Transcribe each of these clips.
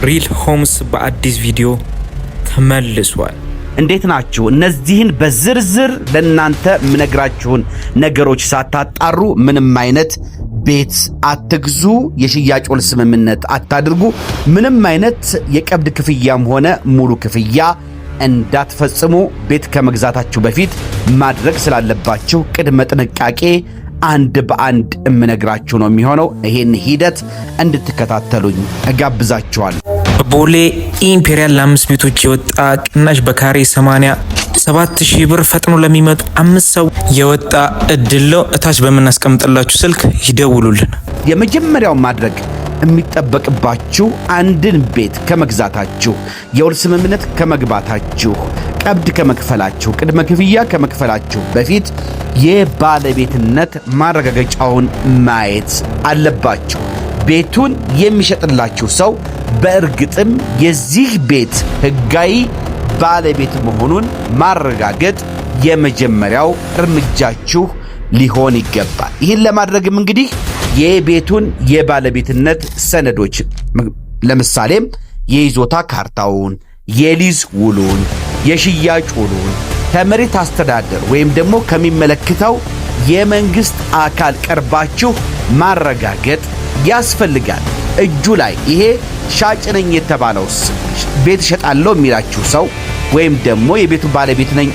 ሪል ሆምስ በአዲስ ቪዲዮ ተመልሷል። እንዴት ናችሁ? እነዚህን በዝርዝር ለእናንተ የምነግራችሁን ነገሮች ሳታጣሩ ምንም አይነት ቤት አትግዙ። የሽያጭ ውል ስምምነት አታድርጉ። ምንም አይነት የቀብድ ክፍያም ሆነ ሙሉ ክፍያ እንዳትፈጽሙ። ቤት ከመግዛታችሁ በፊት ማድረግ ስላለባችሁ ቅድመ ጥንቃቄ አንድ በአንድ የምነግራችሁ ነው የሚሆነው። ይሄን ሂደት እንድትከታተሉኝ እጋብዛችኋለሁ። በቦሌ ኢምፔሪያል ለአምስት ቤቶች የወጣ ቅናሽ በካሬ 87 ሺህ ብር ፈጥኖ ለሚመጡ አምስት ሰው የወጣ እድል ነው። እታች በምናስቀምጥላችሁ ስልክ ይደውሉልን። የመጀመሪያው ማድረግ የሚጠበቅባችሁ አንድን ቤት ከመግዛታችሁ፣ የውል ስምምነት ከመግባታችሁ፣ ቀብድ ከመክፈላችሁ፣ ቅድመ ክፍያ ከመክፈላችሁ በፊት የባለቤትነት ማረጋገጫውን ማየት አለባችሁ። ቤቱን የሚሸጥላችሁ ሰው በእርግጥም የዚህ ቤት ሕጋዊ ባለቤት መሆኑን ማረጋገጥ የመጀመሪያው እርምጃችሁ ሊሆን ይገባል። ይህን ለማድረግም እንግዲህ የቤቱን የባለቤትነት ሰነዶች ለምሳሌም የይዞታ ካርታውን፣ የሊዝ ውሉን፣ የሽያጭ ውሉን ከመሬት አስተዳደር ወይም ደግሞ ከሚመለከተው የመንግስት አካል ቀርባችሁ ማረጋገጥ ያስፈልጋል። እጁ ላይ ይሄ ሻጭ ነኝ የተባለው ቤት እሸጣለሁ የሚላችሁ ሰው ወይም ደግሞ የቤቱ ባለቤት ነኝ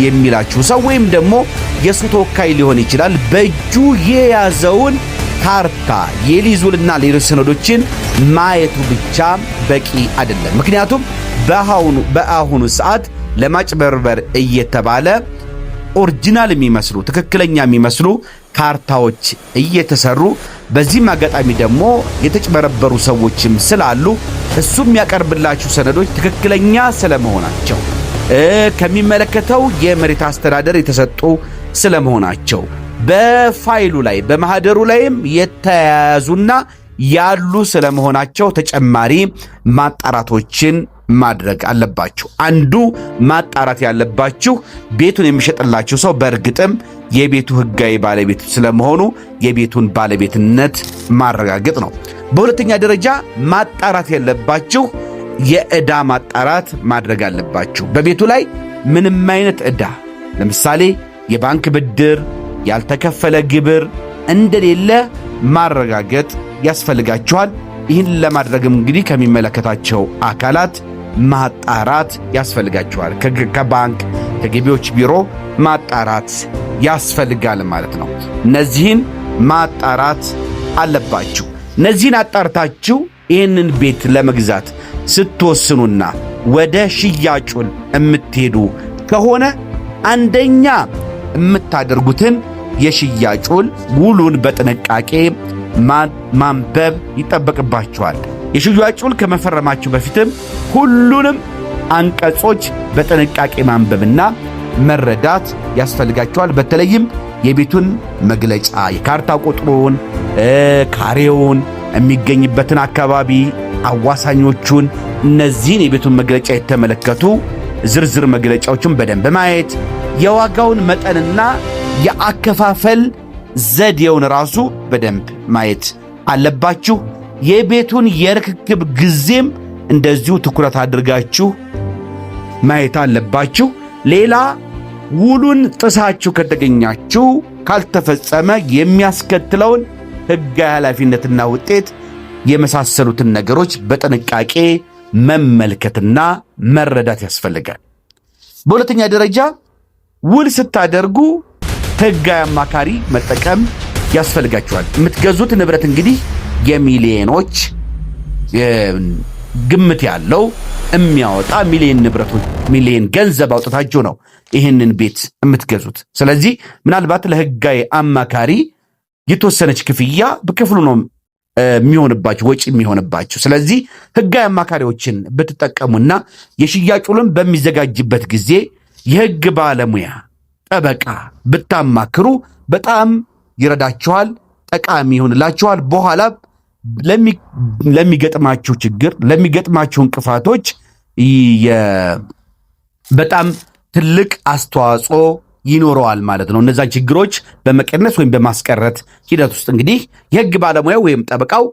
የሚላችሁ ሰው ወይም ደግሞ የእሱ ተወካይ ሊሆን ይችላል። በእጁ የያዘውን ካርታ፣ የሊዝ ውልና ሌሎች ሰነዶችን ማየቱ ብቻ በቂ አይደለም። ምክንያቱም በአሁኑ ሰዓት ለማጭበርበር እየተባለ original የሚመስሉ፣ ትክክለኛ የሚመስሉ ካርታዎች እየተሰሩ፣ በዚህም አጋጣሚ ደግሞ የተጭበረበሩ ሰዎችም ስላሉ እሱ የሚያቀርብላችሁ ሰነዶች ትክክለኛ ስለመሆናቸው፣ ከሚመለከተው የመሬት አስተዳደር የተሰጡ ስለመሆናቸው፣ በፋይሉ ላይ በማህደሩ ላይም የተያያዙና ያሉ ስለመሆናቸው ተጨማሪ ማጣራቶችን ማድረግ አለባችሁ። አንዱ ማጣራት ያለባችሁ ቤቱን የሚሸጥላችሁ ሰው በእርግጥም የቤቱ ሕጋዊ ባለቤት ስለመሆኑ የቤቱን ባለቤትነት ማረጋገጥ ነው። በሁለተኛ ደረጃ ማጣራት ያለባችሁ የዕዳ ማጣራት ማድረግ አለባችሁ። በቤቱ ላይ ምንም አይነት ዕዳ ለምሳሌ የባንክ ብድር፣ ያልተከፈለ ግብር እንደሌለ ማረጋገጥ ያስፈልጋችኋል። ይህን ለማድረግም እንግዲህ ከሚመለከታቸው አካላት ማጣራት ያስፈልጋችኋል። ከባንክ፣ ከገቢዎች ቢሮ ማጣራት ያስፈልጋል ማለት ነው። እነዚህን ማጣራት አለባችሁ። እነዚህን አጣርታችሁ ይህንን ቤት ለመግዛት ስትወስኑና ወደ ሽያጩን የምትሄዱ ከሆነ አንደኛ የምታደርጉትን የሽያጩን ውሉን በጥንቃቄ ማንበብ ይጠበቅባችኋል። የሽያጭ ውል ከመፈረማችሁ በፊትም ሁሉንም አንቀጾች በጥንቃቄ ማንበብና መረዳት ያስፈልጋችኋል። በተለይም የቤቱን መግለጫ፣ የካርታ ቁጥሩን፣ ካሬውን፣ የሚገኝበትን አካባቢ፣ አዋሳኞቹን፣ እነዚህን የቤቱን መግለጫ የተመለከቱ ዝርዝር መግለጫዎችን በደንብ ማየት፣ የዋጋውን መጠንና የአከፋፈል ዘዴውን ራሱ በደንብ ማየት አለባችሁ። የቤቱን የርክክብ ጊዜም እንደዚሁ ትኩረት አድርጋችሁ ማየት አለባችሁ። ሌላ ውሉን ጥሳችሁ ከተገኛችሁ ካልተፈጸመ የሚያስከትለውን ሕጋዊ ኃላፊነትና ውጤት የመሳሰሉትን ነገሮች በጥንቃቄ መመልከትና መረዳት ያስፈልጋል። በሁለተኛ ደረጃ ውል ስታደርጉ ሕጋዊ አማካሪ መጠቀም ያስፈልጋችኋል። የምትገዙት ንብረት እንግዲህ የሚሊዮኖች ግምት ያለው የሚያወጣ ሚሊዮን ንብረቶች፣ ሚሊዮን ገንዘብ አውጥታችሁ ነው ይህንን ቤት የምትገዙት። ስለዚህ ምናልባት ለህጋዊ አማካሪ የተወሰነች ክፍያ በክፍሉ ነው የሚሆንባችሁ፣ ወጪ የሚሆንባችሁ። ስለዚህ ህጋዊ አማካሪዎችን ብትጠቀሙና የሽያጭ ውልን በሚዘጋጅበት ጊዜ የህግ ባለሙያ ጠበቃ ብታማክሩ በጣም ይረዳችኋል፣ ጠቃሚ ይሆንላችኋል። በኋላ ለሚገጥማችሁ ችግር፣ ለሚገጥማችሁ እንቅፋቶች በጣም ትልቅ አስተዋጽኦ ይኖረዋል ማለት ነው። እነዛን ችግሮች በመቀነስ ወይም በማስቀረት ሂደት ውስጥ እንግዲህ የህግ ባለሙያው ወይም ጠበቃው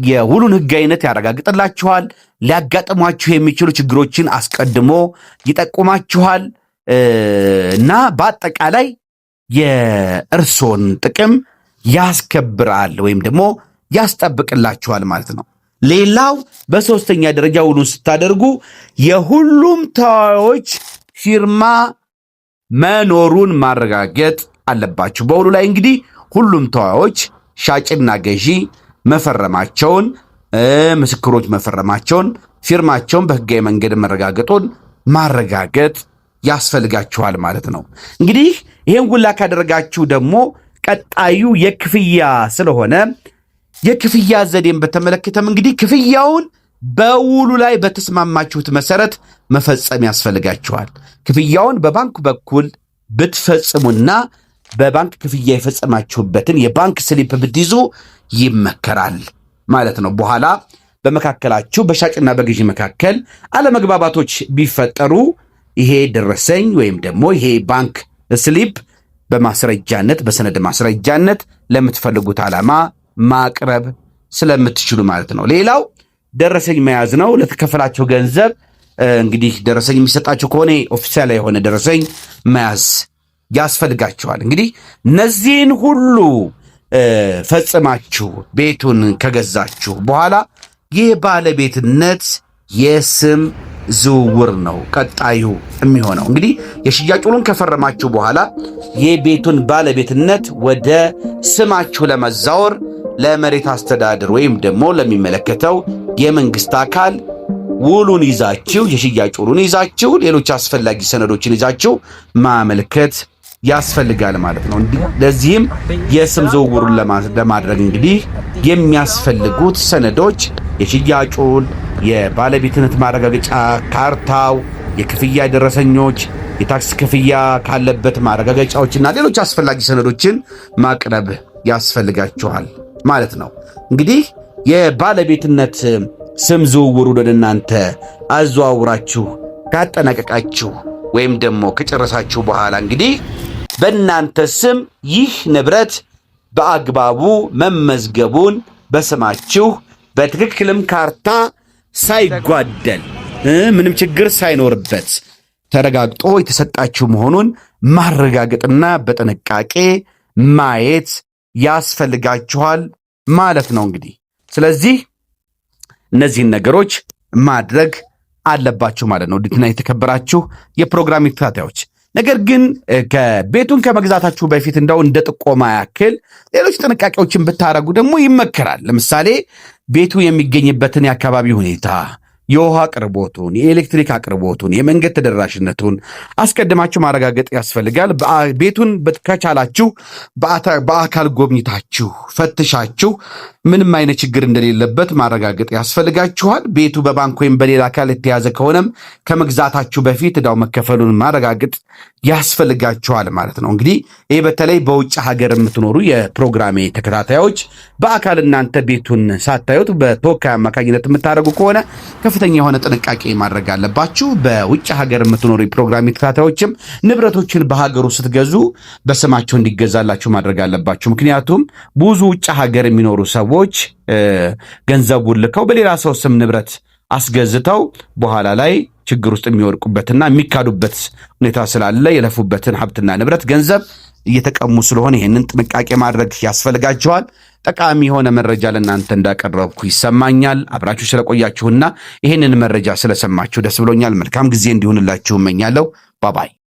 የውሉን ሕጋዊነት ያረጋግጥላችኋል። ሊያጋጥሟችሁ የሚችሉ ችግሮችን አስቀድሞ ይጠቁማችኋል እና በአጠቃላይ የእርሶን ጥቅም ያስከብራል ወይም ደግሞ ያስጠብቅላችኋል ማለት ነው። ሌላው በሶስተኛ ደረጃ ውሉን ስታደርጉ የሁሉም ተዋዋዮች ፊርማ መኖሩን ማረጋገጥ አለባችሁ። በውሉ ላይ እንግዲህ ሁሉም ተዋዋዮች ሻጭና ገዢ መፈረማቸውን፣ ምስክሮች መፈረማቸውን፣ ፊርማቸውን በህጋዊ መንገድ መረጋገጡን ማረጋገጥ ያስፈልጋችኋል ማለት ነው። እንግዲህ ይህን ሁላ ካደረጋችሁ ደግሞ ቀጣዩ የክፍያ ስለሆነ የክፍያ ዘዴን በተመለከተም እንግዲህ ክፍያውን በውሉ ላይ በተስማማችሁት መሰረት መፈጸም ያስፈልጋችኋል። ክፍያውን በባንክ በኩል ብትፈጽሙና በባንክ ክፍያ የፈጸማችሁበትን የባንክ slip ብትይዙ ይመከራል ማለት ነው። በኋላ በመካከላችሁ በሻጭና በገዢ መካከል አለመግባባቶች ቢፈጠሩ ይሄ ደረሰኝ ወይም ደግሞ ይሄ ባንክ slip በማስረጃነት በሰነድ ማስረጃነት ለምትፈልጉት ዓላማ ማቅረብ ስለምትችሉ ማለት ነው። ሌላው ደረሰኝ መያዝ ነው። ለተከፈላቸው ገንዘብ እንግዲህ ደረሰኝ የሚሰጣቸው ከሆነ official የሆነ ደረሰኝ መያዝ ያስፈልጋቸዋል። እንግዲህ እነዚህን ሁሉ ፈጽማችሁ ቤቱን ከገዛችሁ በኋላ ይህ ባለቤትነት የስም ዝውውር ነው ቀጣዩ የሚሆነው። እንግዲህ የሽያጭ ውሉን ከፈረማችሁ በኋላ የቤቱን ባለቤትነት ወደ ስማችሁ ለመዛወር ለመሬት አስተዳደር ወይም ደግሞ ለሚመለከተው የመንግስት አካል ውሉን ይዛችሁ የሽያጭ ውሉን ይዛችሁ ሌሎች አስፈላጊ ሰነዶችን ይዛችሁ ማመልከት ያስፈልጋል ማለት ነው። ለዚህም የስም ዝውውሩን ለማድረግ እንግዲህ የሚያስፈልጉት ሰነዶች የሽያጭ ውል፣ የባለቤትነት ማረጋገጫ ካርታው፣ የክፍያ ደረሰኞች፣ የታክስ ክፍያ ካለበት ማረጋገጫዎችና ሌሎች አስፈላጊ ሰነዶችን ማቅረብ ያስፈልጋችኋል ማለት ነው። እንግዲህ የባለቤትነት ስም ዝውውሩን ወደ እናንተ አዘዋውራችሁ ካጠናቀቃችሁ ወይም ደግሞ ከጨረሳችሁ በኋላ እንግዲህ በእናንተ ስም ይህ ንብረት በአግባቡ መመዝገቡን በስማችሁ በትክክልም ካርታ ሳይጓደል ምንም ችግር ሳይኖርበት ተረጋግጦ የተሰጣችሁ መሆኑን ማረጋገጥና በጥንቃቄ ማየት ያስፈልጋችኋል ማለት ነው። እንግዲህ ስለዚህ እነዚህን ነገሮች ማድረግ አለባችሁ ማለት ነው። ውድና የተከበራችሁ የፕሮግራም ተከታታዮች፣ ነገር ግን ቤቱን ከመግዛታችሁ በፊት እንደው እንደ ጥቆማ ያክል ሌሎች ጥንቃቄዎችን ብታደርጉ ደግሞ ይመከራል። ለምሳሌ ቤቱ የሚገኝበትን የአካባቢ ሁኔታ፣ የውሃ አቅርቦቱን፣ የኤሌክትሪክ አቅርቦቱን፣ የመንገድ ተደራሽነቱን አስቀድማችሁ ማረጋገጥ ያስፈልጋል። ቤቱን ከቻላችሁ በአካል ጎብኝታችሁ ፈትሻችሁ ምንም አይነት ችግር እንደሌለበት ማረጋገጥ ያስፈልጋችኋል። ቤቱ በባንክ ወይም በሌላ አካል የተያዘ ከሆነም ከመግዛታችሁ በፊት ዕዳው መከፈሉን ማረጋገጥ ያስፈልጋችኋል ማለት ነው። እንግዲህ ይህ በተለይ በውጭ ሀገር የምትኖሩ የፕሮግራሜ ተከታታዮች በአካል እናንተ ቤቱን ሳታዩት በተወካይ አማካኝነት የምታደርጉ ከሆነ ከፍተኛ የሆነ ጥንቃቄ ማድረግ አለባችሁ። በውጭ ሀገር የምትኖሩ የፕሮግራሜ ተከታታዮችም ንብረቶችን በሀገሩ ስትገዙ በስማቸው እንዲገዛላችሁ ማድረግ አለባችሁ። ምክንያቱም ብዙ ውጭ ሀገር የሚኖሩ ሰዎች ገንዘቡን ልከው በሌላ ሰው ስም ንብረት አስገዝተው በኋላ ላይ ችግር ውስጥ የሚወድቁበትና የሚካዱበት ሁኔታ ስላለ የለፉበትን ሀብትና ንብረት ገንዘብ እየተቀሙ ስለሆነ ይህንን ጥንቃቄ ማድረግ ያስፈልጋቸዋል። ጠቃሚ የሆነ መረጃ ለእናንተ እንዳቀረብኩ ይሰማኛል። አብራችሁ ስለቆያችሁና ይህንን መረጃ ስለሰማችሁ ደስ ብሎኛል። መልካም ጊዜ እንዲሆንላችሁ እመኛለሁ። ባባይ።